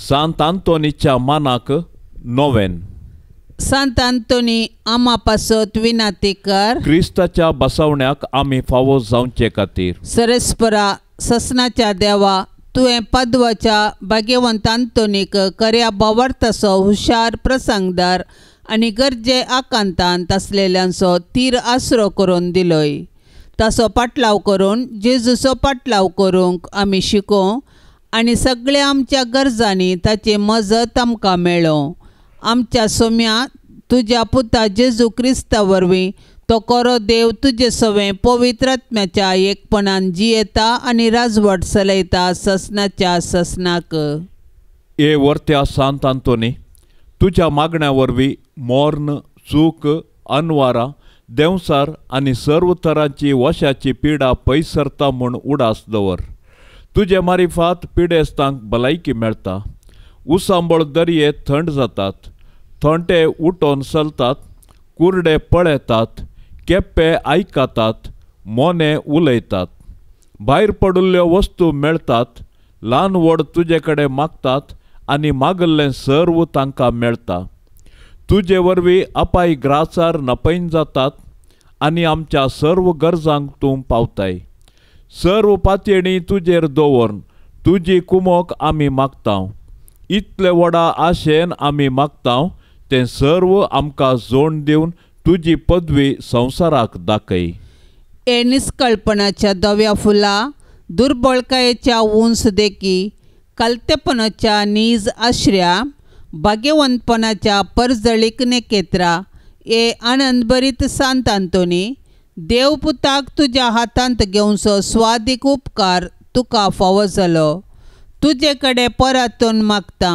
सांत आंतोनीच्या मानाक नोवेन. सांत आंतोनी आमा पासत विनाती कर. क्रिस्ताच्या बसवण्याक आमी फावो जावचे खातीर. सरस्परा ससनाच्या देवा, तुवें पदवाच्या भाग्यवंत आंतोनीक खऱ्या भावार्थाचो हुशार प्रसंगदार आनी गरजे आकांतांत आसलेल्यांचो तीर आसरो करून दिलोय. ताचो पाटलाव करून जेजूचो पाटलाव करूंक आमी शिकों आनी सगळ्या आमच्या गरजांनी ताची मजत आमकां मेळों. आमच्या सोम्या तुज्या पुता जेजू क्रिस्ता वरवीं तो कोरो देव तुजे सवें पवित्र आत्म्याच्या एकपणान जियेता आनी राजवट चलयता ससनाच्या ससनाक. ए वर्त्या सांत आंतोनी, तुज्या मागण्या वरवीं मोर्न, चूक, अनवारा, देंवसार आनी सर्व तरांची वशाची पिडा पयस सरता म्हूण उडास दवर. तुजे मारिफात पिडेस्तांक भलायकी मेळटा. उसांबळ दर्ये थंड जातात, थोंटे उठोन चलतात, कुर्डे पळयतात, केप्पे आयकतात, मोने उलयतात, भायर पडिल्ल्यो वस्तू मेळटात, ल्हान व्हड तुजे कडेन मागतात आनी मागल्लें सर्व तांकां मेळटा. तुजे वरवीं अपाय ग्रासार नपयन जातात आनी आमच्या सर्व गरजांक तूं पावताय. सर्व पातयेणी तुजेर दवरून तुजी कुमोक आमी मागता. इतले व्हडा आशेन आमी मागता तें सर्व आमकां जोड दिवन तुजी पदवी संवसाराक दाखय. हे निस्कळपणाच्या धव्या फुला, दुर्बळकायेच्या उंच देखी, कलतेपणाच्या नीज आश्र्या, भाग्यवंतपणाच्या परजळीक नेकेत्रा, हे आनंदभरीत सांत आंतोनी, देवपुताक तुज्या हातांत घेवचो स्वादीक उपकार तुका फावो जालो. तुजे कडेन परतून मागता,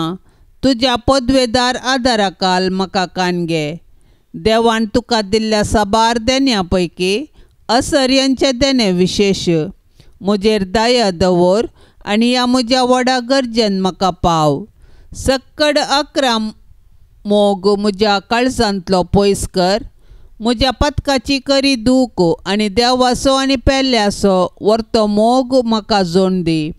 तुज्या पदवेदार आदाराकाल म्हाका कान घे. देवान तुका दिल्ल्या साबार देण्या पैकी असर्यांचें देणें विशेश. म्हजेर दया दवर आनी ह्या म्हज्या व्हडा गरजेन म्हाका पाव. सक्कड अकरा मोग म्हज्या काळजांतलो पयस कर. म्हज्या पदकाची करी दूख आनी देवाचो आनी पेल्याचो वर्तो मोग म्हाका जोड दी.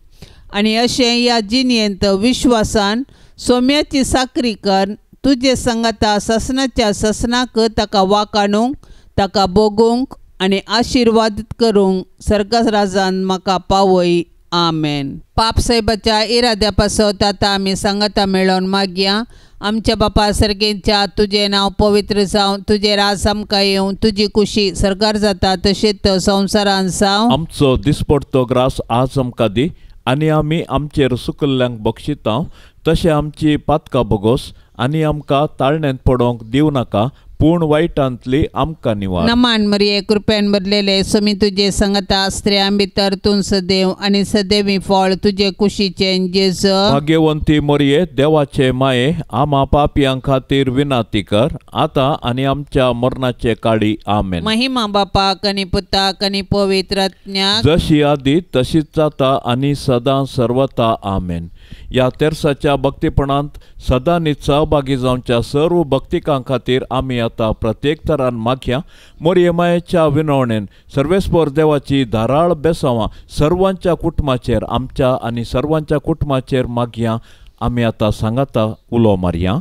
आनी अशें ह्या जिणेंत विश्वासान सोम्याची साकरी कर तुजे संगता ससनाच्या ससनाक ताका वाकाणूंक, ताका भोगूंक आनी आशिर्वाद करूंक सर्गराजान म्हाका पावय. आमेन. पाप साहेबाच्या इराद्या पासत आतां आमी सांगाता मेळोवन मागया. आमच्या बापा सर्गेच्या, तुजें नांव पवित्र जावं, तुजें राज आमकां येवं, तुजी कुशी सरकार जाता तशेंच संवसारान जावं. आमचो दिसपडतो ग्रास आज आमकां दी आनी आमी आमचेर सुकल्ल्यांक बक्षिता तशें आमची पातकां भोगोस आनी आमकां ताळण्यांत पडोवंक दिवं नाका, पूण वायटांतली आमकां निवार. नमान मरिये, कृपेन भरलेले, स्वामी तुजे संगता, स्त्रियां भितर तूं सदैव आनी सदैवी फळ तुजे कुशीचें जेजू. भाग्यवंती मरिये, देवाचे माये, आमा पापयां खातीर विनाती कर आतां आनी आमच्या मरणाचे काळी. आमेन. महिमा बापाक आनी पुताक आनी पवित्र आत्म्याक, जशी आदी तशीच जाता आनी सदां सर्वता. आमेन. ह्या तेर्साच्या भक्तीपणांत सदांनीच सहभागी जावच्या सर्व भक्तिकां खातीर आमी आतां प्रत्येक तरान मागया. मोरये मायेच्या विनवणेन सर्वेस्पर देवाची धाराळ बेसांवां सर्वांच्या कुटुंबाचेर, आमच्या आनी सर्वांच्या कुटुंबाचेर मागया. आमी आतां सांगाता उलो मारया.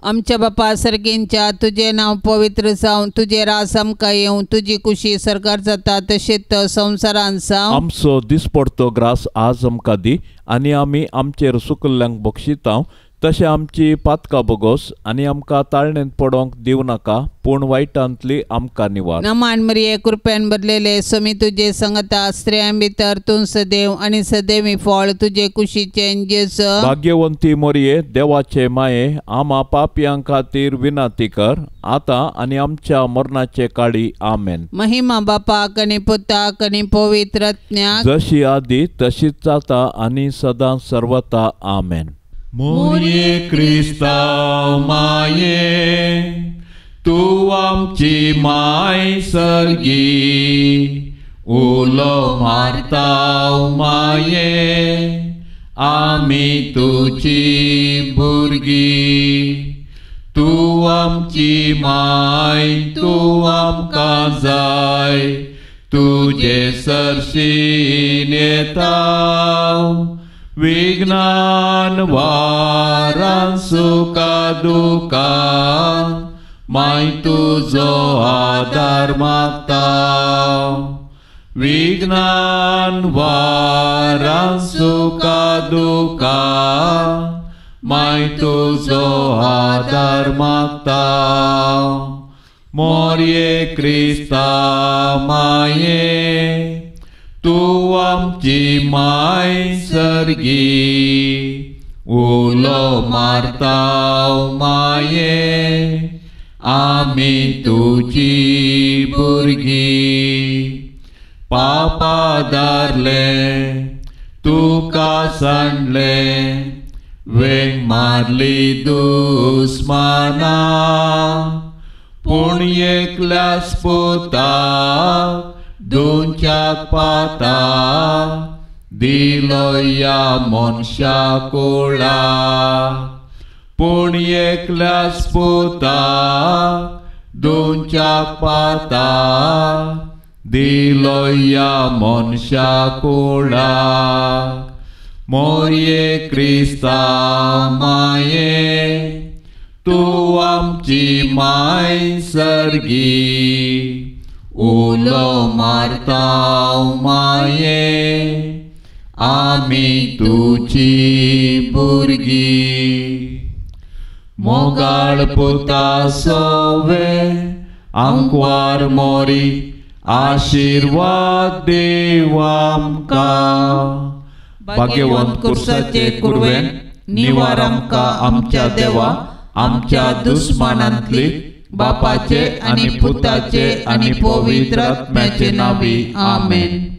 आमच्या बापा सर्गींच्या, तुजें नांव पवित्र जावं, तुजें राज आमकां येवं, तुजी कुशी सरकार जाता तशेंच संवसारान जावं. आमचो दिसपडतो ग्रास आज आमकां दी आनी आमी आमचेर सुकल्ल्यांक बक्षितांव तशें आमची पातकां बोगोस आनी आमकां ताळणेंत पडोंक दिवं नाका, पूण वायटांतली आमकां निवार. नमान मरिये, कृपेन भरलेले, स्वामी तुजे संगता, स्त्रियां भितर तूं सदैव आनी सदैवी फळ तुजे कुशीचें जेजू. भाग्यवंती मोरये, देवाचे माये, आमा पापयां खातीर विनंती कर आतां आनी आमच्या मरणाचे काळी. आमेन. महिमा बापाक आनी पुताक आनी पवित्र आत्म्याक, जशी आदी तशीच जाता आनी सदां सर्वता. आमेन. मोरये क्रिस्तांव माये, तूं आमची माय सर्गी, उलो मारताव माये, आमी तुजी भुरगीं. तूं आमची माय, तूं आमकां जाय, तुजे सरशीन येता विज्ञान वारान सुखा दुखान, माय तुजो आदार मागता. विज्ञान वारान सुखा दुखान, माय तुजो आदार मागता. मोरये क्रिस्ता माये, तूं आमची माय सर्गी, उलो मारताव माये, आमी तुजी भुरगीं. पापा दारले तुका सांडले, वेंग मारली दुस्माना, पूण एकल्याच पुताक दोनच्याक पाता दिलो ह्या मनशा कुळा. पूण एकल्याच पुताक दोनच्याक पाता दिलो ह्या मनशा कुळा. मोरये क्रिस्ता माये, तूं आमची माय सर्गी, उलो मारताव माये, आमी तुजी भुरगीं. मोगाळ पुता सोवे आंकवार मोरी, आशिर्वाद देव आमकां. भाग्यवंत कुर्साचे कुरवेन निवार आमकां आमच्या देवा, आमच्या दुस्मानांतली, बापाचे आनी पुताचे आनी पवित्र आत्म्याचे नांवी. आमेन.